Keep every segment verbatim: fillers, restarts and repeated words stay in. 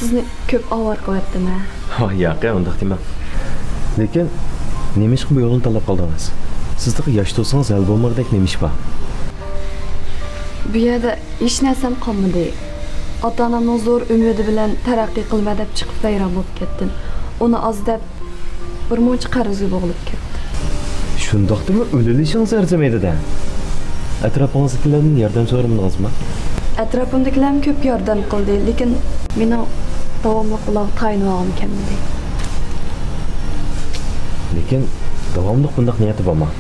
سىزنى كۆپ ئاۋارە قىلىۋەتتىم ھە؟ ۋاي ياقى، ئۇنداق دېمەڭ. لېكىن نېمىشقا بۇ يولنى تاللاپ قالدىڭىز؟ سىز تېخى ياش تۇرسىڭىز ھەل بولمىغۇدەك نېمە ئىش بار؟ بۇ يەردە ھېچ نەرسەم قالمىدى. ئاتا-ئانامنىڭ زور ئۈمىدى بىلەن تەرەققىي قىلىمەن دەپ چىقىپ ۋەيران بولۇپ كەتتىم. ئۇنى ئاز دەپ بىر مۇنچە قەرزگە بوغۇلۇپ كەتتىم. شۇنداقتىمۇ ئۆلۈۋېلىشىڭىز ئەرزىمەيدۇ-دە. ئەتراپىڭىزدىكىلەردىن ياردەم سورىمىدىڭىزمۇ؟ ئەتراپىمدىكىلەرمۇ كۆپ ياردەم قىلدى، لېكىن مېنىڭ داۋاملىق ئۇلارغا تايىنىۋالغۇم كەلمىدى. لېكىن داۋاملىق بۇنداق نىيەتتە بولماڭ.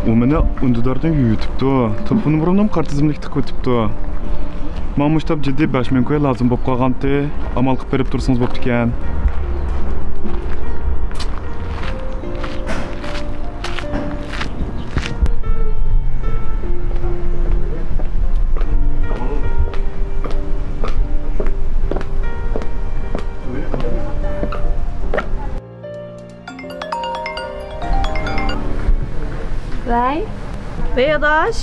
ئۇ مېنى ئۈندىداردىن يۇيۇۋېتىپتۇ. تېلېفون نومۇرۇمنىمۇ قارا تىزىملىككە تىقىۋېتىپتۇ. ماڭا مۇشتاپ جىددىي بەش مىڭ كوي لازىم بولۇپ قالغانتى. ئامال قىلىپ بېرىپ تۇرسىڭىز بوپتىكەن. ۋەي. ۋەي ئاداش،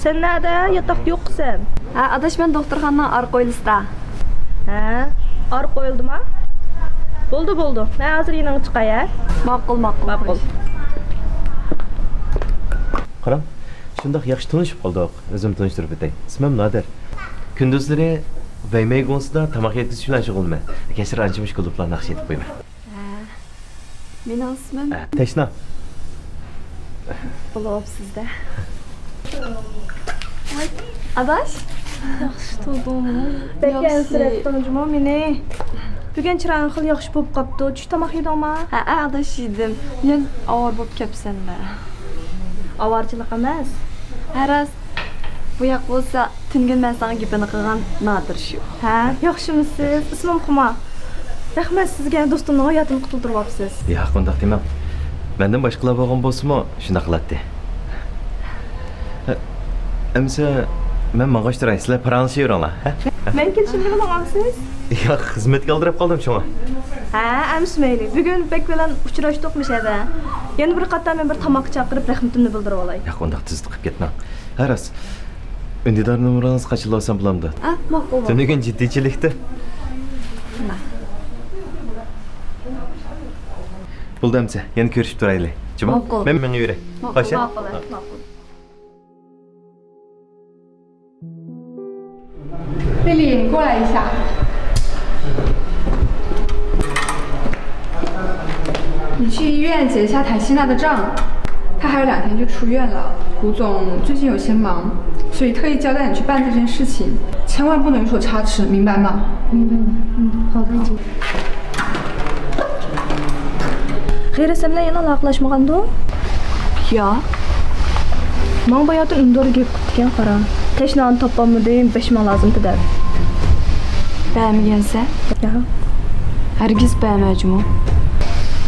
سەن نەدە؟ ياتاقتا يوقسەن. ھە ئاداش، مەن دوختۇرخانىنىڭ ئارقا ھويلىسىدا. ھە، ئارقا ھويلىدىما؟ بولدى، بولدى، مەن ھازىر يېنىڭغا چىقاي ھە. ماقۇل، ماقۇل. ماقۇل. قاراڭ، شۇنداق ياخشى تونۇشۇپ قالدۇق. ئۆزۈم تونۇشتۇرۇپ ئۆتەي. ئىسمىم نادىر. كۈندۈزلىرى ۋەيمەيگۇڭسىدا تاماق يەتكۈزۈش بىلەن شۇغۇللىنىمەن. كەچلىرى ئانچە-مۇنچە كۇلۇبلاردا ناخشا ئېيتىپ قويىمەن. ھە. مېنىڭ ئىسمىم ھە، تەشنا. بولۇۋاپسىز-دە. ۋاي، ئاداش. ياخشى تۇردۇڭمۇ؟ بەك ياخشى. ئەنسىرەتتىڭ جۇمۇ مېنى. بۈگۈن چىرايىڭ خېلى ياخشى بولۇپ قاپتۇ. چۈش تاماق يېدىڭما؟ ھەئە، ئاداش، يېدىم. بۈگۈن ئاۋارە بولۇپ كەپسەن-دە. ئاۋارىچىلىك ئەمەس. ھە، راست. بۇ ياق بولسا، تۈنۈگۈن مەن ساڭا گېپىنى قىلغان نادىر شۇ. ھە، ياخشىمۇسىز؟ ئىسمىم خۇما. رەھمەت سىزگە، دوستۇمنىڭ ھاياتىنى قۇتۇلدۇرۇۋاپسىز. ياق، ئۇنداق دېمەڭ. مەندىن باشقىلار بولغان بولسىمۇ، شۇنداق قىلاتتى. ئەمسە مەن ماڭغاچ تۇراي، سىلەر پاراڭلىشىۋېرىڭلار، ھە؟ مەن كېلىشىمگىلا ماڭامسىز؟ ياق، خىزمەتكە ئالدىراپ قالدىم شۇڭا. ھە، ئەمسە مەيلى. بۈگۈن بەك بىلەن ئۇچراشتۇق مۇشۇ يەردە. يەنە بىر قاتار مەن بىر تاماققا چاقىرىپ، رەھمىتىمنى بىلدۈرۈۋالاي. ياق، ئۇنداق تېز قىلىپ كەتمەڭ. ھە، راست. ئۈندىدار نومۇرىڭىزنى قاچىلىۋالسام بولامدۇ؟ ئا، ماقۇل. تۈنۈگۈن جىددىيچىلىكتە. بولدى ئەمسە، يەنە كۆرۈشۈپ تۇرايلى. جۇمۇ؟ ماقۇل. مەن مېڭىۋېرەي. ماقۇل. خوش، ھە؟ ماقۇل، ماقۇل. 丽丽，你过来一下。你去医院结一下凯西娜的账，她还有两天就出院了。胡总最近有些忙，所以特意交代你去办这件事情，千万不能有所差池，明白吗？明白了。嗯，好的。 غەيرەت سەن بىلەن يەنە ئالاقىلەشمىغاندۇ؟ ياق. ماڭا باياتىن ئۈندىداردا گەپ قىپتىكەن، قارا. تەشنانى تاپالمىدىم، بەش مىڭ لازىمتى دەپ. بەرمىگەنسەن؟ ياق. ھەرگىز بەرمە جۇمۇ.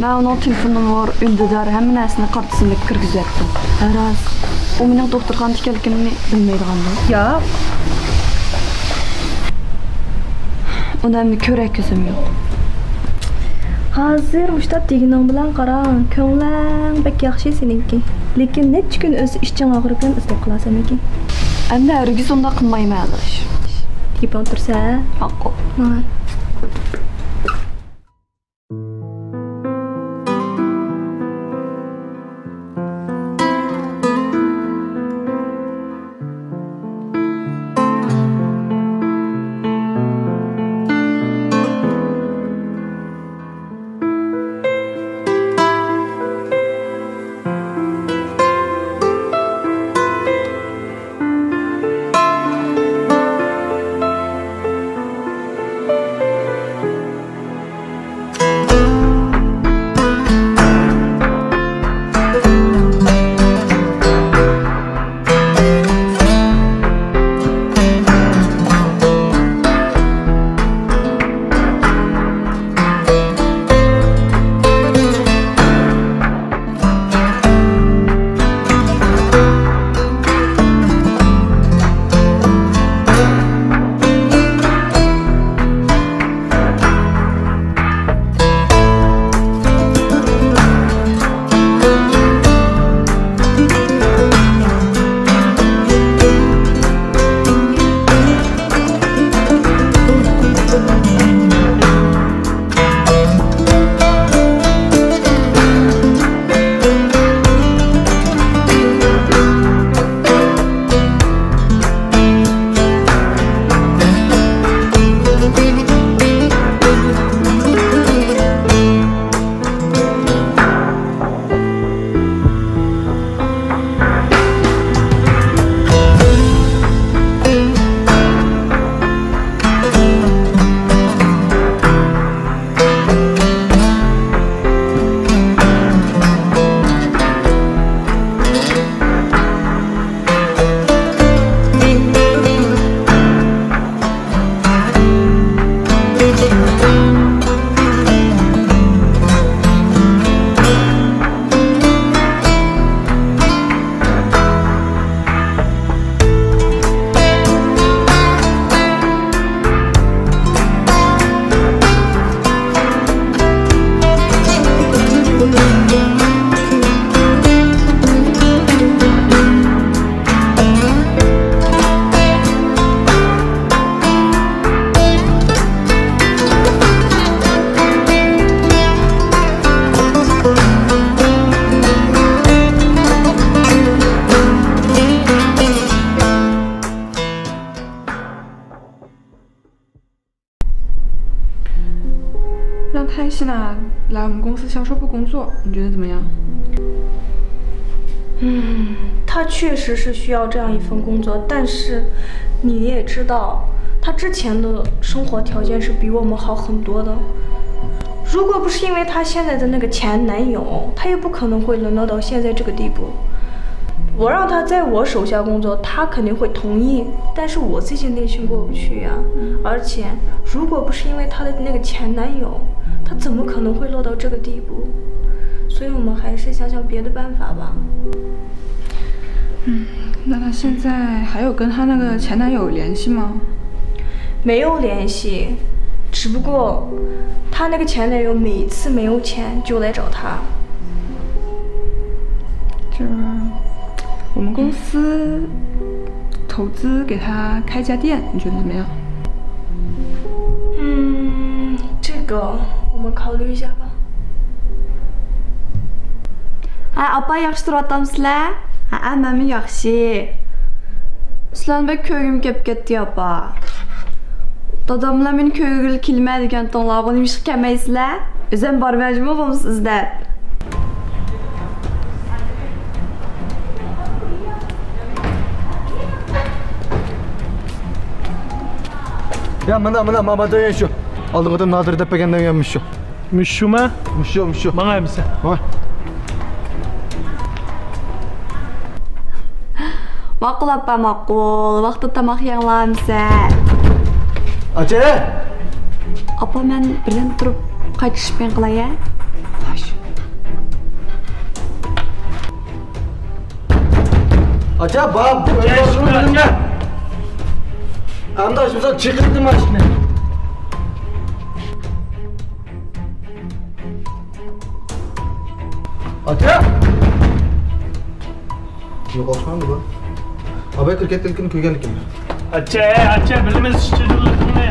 مەن ئۇنىڭ تېلېفون نومۇر، ئۈندىدار، ھەممە نەرسىنى قارا تىزىملىككە كىرگۈزۈۋەتتىم. ھە، راست. ئۇ مېنىڭ دوختۇرخانىدا ئىكەنلىكىمنى بىلمەيدىغاندۇ؟ ياق. ئۇنى ئەمدى كۆرەر كۆزۈم يوق. ھازىر مۇشۇنداق دېگىنىڭ بىلەن قاراڭ، كۆڭلۈڭ بەك ياخشى سېنىڭكى. لېكىن نەچچە كۈن ئۆتسە ئىچىڭ ئاغرىپ يەنە ئىزدەپ قالارسەن لېكىن. ئەمدى ھەرگىز ئۇنداق قىلمايمەن ئاداش. گېپىڭ تۇرسا. ماقۇل. ماڭاي. 来我们公司销售部工作，你觉得怎么样？嗯，他确实是需要这样一份工作，但是你也知道，他之前的生活条件是比我们好很多的。如果不是因为他现在的那个前男友，他也不可能会沦落到现在这个地步。我让他在我手下工作，他肯定会同意，但是我自己内心过不去呀。而且，如果不是因为他的那个前男友，他怎么可能会落到这个地步？所以我们还是想想别的办法吧。嗯，那她现在还有跟她那个前男友联系吗？没有联系，只不过她那个前男友每次没有钱就来找她。就是我们公司投资给她开家店，你觉得怎么样？嗯，这个我们考虑一下吧。 ھە، ئاپا، ياخشى تۇرۇۋاتامسىلەر؟ ھە، مەنمۇ ياخشى. سىلەرنى بەك كۆرگۈم كەپ كەتتى، ئاپا. داداملار مېنى كۆرگىلى كېلىمەن دېگەنتىڭلارغۇ، نېمىشقا كەلمەيسىلەر؟ ئۆزۈم بارمەنجىمۇ بولمىسا ئىزدەپ. يا مانا، مانا، مانا دېگەن شۇ. ئالدىنقى قېتىم نادىر دەپ بەرگەن دېگەن مۇشۇ. مۇشۇما؟ مۇشۇ، مۇشۇ. ماڭا ئەمىسە. ماڭا. ماقۇل ئاپا، ماقۇل. ۋاقتىدا تاماق يەڭلار ئەمىسە. ئاچا! ئاپا، مەن بىردەم تۇرۇپ قايتىشىپ يەڭ قىلاي ھە؟ خوش. ئاچا، بار، ئۆيگە بارسىمۇ بىلىمەن. ئەمدى ئاشمىساڭ چېقىلدىم ئاشنى. ئاچا! يوقالسىمامدۇ بۇ؟ ئاباي كىرىپ كەتكەنلىكىنى كۆرگەنلىكىم. ئاچا، ئاچا، بىلىمىز ئىچىدىلىقىڭنى.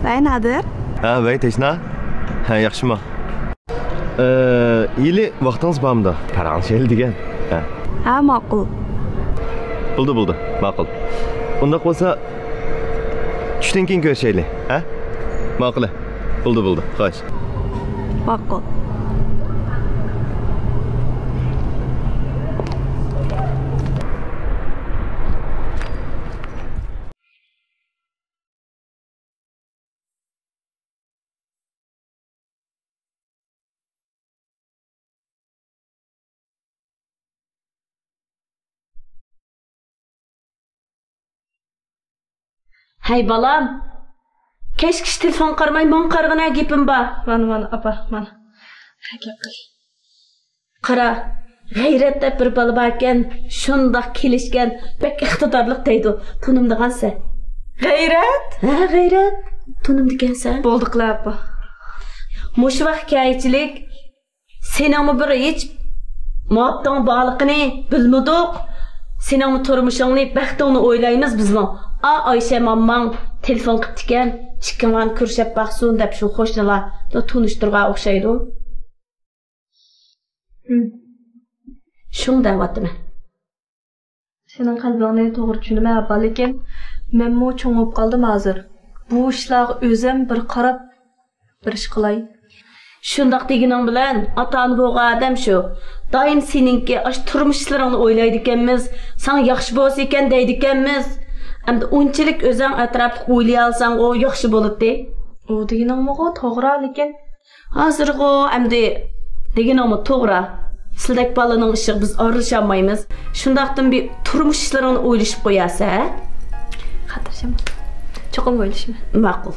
ۋەي نادىر. ھە، ۋەي تەشنا. ھە، ياخشىمۇ؟ ئە، ھېلى ۋاقتىڭىز بارمىدۇ؟ پاراڭلىشايلى دېگەن. ھە. ھە، ماقۇل. بولدى، بولدى، ماقۇل. ئۇنداق بولسا، چۈشتىن كېيىن كۆرۈشەيلى، ھە؟ ماقۇل. بولدى، بولدى، خوش. ماقۇل. ھەي بالام، كەچكىچە تېلېفونغا قارىماي ماڭا قارىغىنە، گېپىم بار. مانا، مانا، ئاپا، مانا. گەپ قىل. قارا، غەيرەت دەپ بىر بالا باركەن، شۇنداق كېلىشكەن، بەك ئىقتىدارلىق دەيدۇ. تونۇمدىغانسەن؟ غەيرەت؟ ھە، غەيرەت. تونۇمدىكەنسەن. بولدى قىلە، ئاپا. مۇشۇ ۋاقىت كەيچىلىك سېنىڭمۇ بىر ھېچ مۇھەببىتىڭ بارلىقىنى بىلمىدۇق. سېنىڭمۇ تۇرمۇشۇڭنى، بەختىڭنى ئويلايمىز بىزمۇ. ئا، ئايشە مامماڭ تېلېفون قىپتىكەن، ئىككىڭلارنى كۆرۈشەپ باقسۇن دەپ شۇ قوشنىلار تونۇشتۇرغان ئوخشايدۇ. شۇڭ دەۋاتىمەن. سېنىڭ قەلبىڭنى توغرا چۈشىنىمەن، ئاپا، لېكىن مەنمۇ چوڭ بولۇپ قالدىم ھازىر. بۇ ئىشلارغا ئۆزۈم بىر قاراپ بىر ئىش قىلاي. شۇنداق دېگىنىڭ بىلەن ئاتا-ئانا بولغان ئادەم شۇ. دائىم سېنىڭكى ئاشۇ تۇرمۇش ئىشلىرىڭنى ئويلايدىكەنمىز، ساڭا ياخشى بولسا ئىكەن دەيدىكەنمىز. ئەمدى ئۇنچىلىك ئۆزۈڭ ئەتراپلىق ئويلىيالساڭغۇ ياخشى بولاتتى. ئۇ دېگىنىڭمۇغۇ توغرا، لېكىن ھازىرغۇ ئەمدى دېگىنىڭمۇ توغرا. سىلدەك بالىنىڭ ئىشىغا بىز ئارىلىشالمايمىز. شۇنداقتىمۇ بىر تۇرمۇش ئىشلىرىڭنى ئويلىشىپ قويارسەن، ھە؟ خاتىرجەم بول. چوقۇم ئويلىشىمەن. ماقۇل.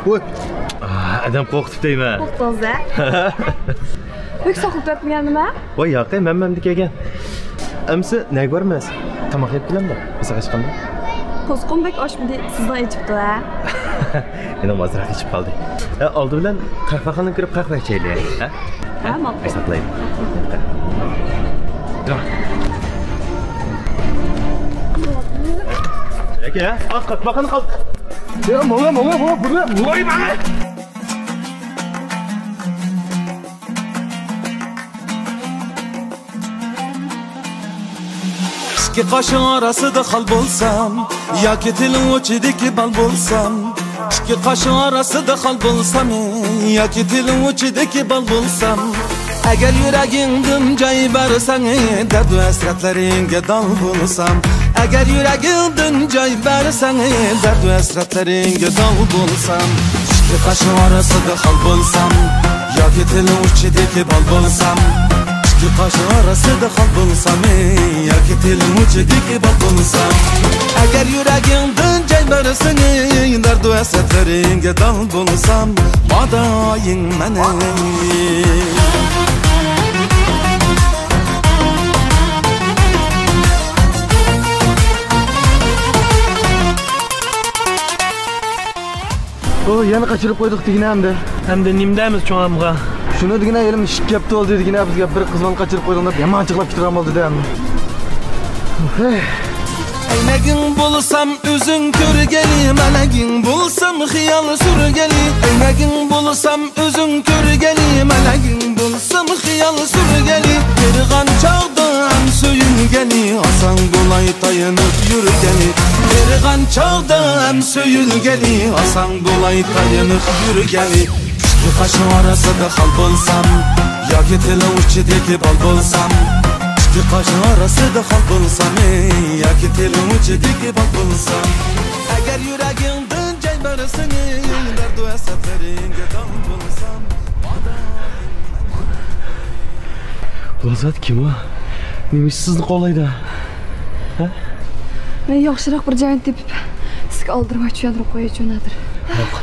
ۋوي. ئادەم قورقۇتۇپ دەيمەن. قورقتۇڭىز ھە؟ بەك سوقۇپ تۇرۇپتىمەن نېمە؟ ۋاي ياقەي، مەن مەمدە كەلگەن. ئەمسە نەگە بارىمىز؟ تاماق يەپ كېلەمدۇ؟ ئېسىڭ ئاچقاندا؟ قوزىقىم بەك ئاچمىدى، سىزدىن ئېچىپتۇ ھە؟ مېنىڭ ئازراق ئېچىپ قالدى. ھە، ئالدى بىلەن قەھۋەخانىغا كىرىپ قەھۋە ئىچەيلى ھە؟ ھە، ماقۇل. ساقلايلى. ياكى ھە؟ ئاق قاپاقنى قال. يا ماڭا، ماڭا، ماڭا، بۇنى. ۋاي ماڭا. ئىككى قاشنىڭ ئارىسىدا خال بولسام، ياكى تىلىڭ ئۇچىدىكى بال بولسام، ئىككى قاشنىڭ ئارىسىدا خال بولسام، ياكى تىلىڭ ئۇچىدىكى بال بولسام، ئەگەر يۈرىكىڭدىن جاي بەرسەڭ، دەردۇ ھەسرەتلىرىڭگە دال بولسام، ئەگەر يۈرىكىڭدىن جاي بەرسەڭ، دەردۇ ھەسرەتلىرىڭگە دال بولسام، ئىككى قاشنىڭ ئارىسىدا خال بولسام، ياكى تىلىڭ ئۇچىدىكى بال بولسام، ئىككى قاشنىڭ ئارىسىدا خال بولسام، ياكى تىلىڭ ئۇچىدىكى بال بولسام، ئەگەر يۈرىكىڭدىن جاي بەرسىنى، دەردۇ ھەسرەتلىرىڭگە دال بولسام، مادايىڭ مەن. ئۇ يەنە قاچۇرۇپ قويدۇق دېگىنە ئەمدى. ئەمدى نېمە دەيمىز چوڭامغا؟ شۇنى دېگىنە ھېلىمۇ ئىشىك كەپتۇ دېدى دېگىنە، بىزگە بىر قىز بالىنى قاچۇرۇپ قويدۇڭ دەپ يامان جىقلاپ كېتىدىغان بولدى دە ئەمدى. ھەي. ئەينەگىڭ بولسام ئۆزۈڭ كۆرگىلى، مەلەگىڭ بولسام خىيال سۈرگىلى. ئەينەگىڭ بولسام ئۆزۈڭ كۆرگىلى، مەلەگىڭ بولسام خىيال سۈرگىلى. قېرىغان چاغدا ھەم سۆيۈلگىلى، ئاسان بولاي تايىنىپ يۈرگىلى. قېرىغان چاغدا ھەم سۆيۈلگىلى، ئاسان بولاي تايىنىپ يۈرگىلى. ئىككى قاشنىڭ ئارىسىدا خال بولسام، ياكى تىلىڭ ئۇچىدىكى بال بولسام، ئىككى قاشنىڭ ئارىسىدا خال بولسام، ياكى تىلىڭ ئۇچىدىكى بال بولسام، ئەگەر يۈرىكىڭدىن جاي بەرسىنى، دەردۇ ھەسرەتلىرىڭگە دال بولسام. بۇ زات كىم ئۇ؟ نېمە ئۈچۈن سىزنى قوغلايدۇ؟ ھە؟ مەن ياخشىراق بىر جاينى تېپىپ، سىزگە ئالدىرىماي چۈشەندۈرۈپ قويايچۇ، نادىر. ياق.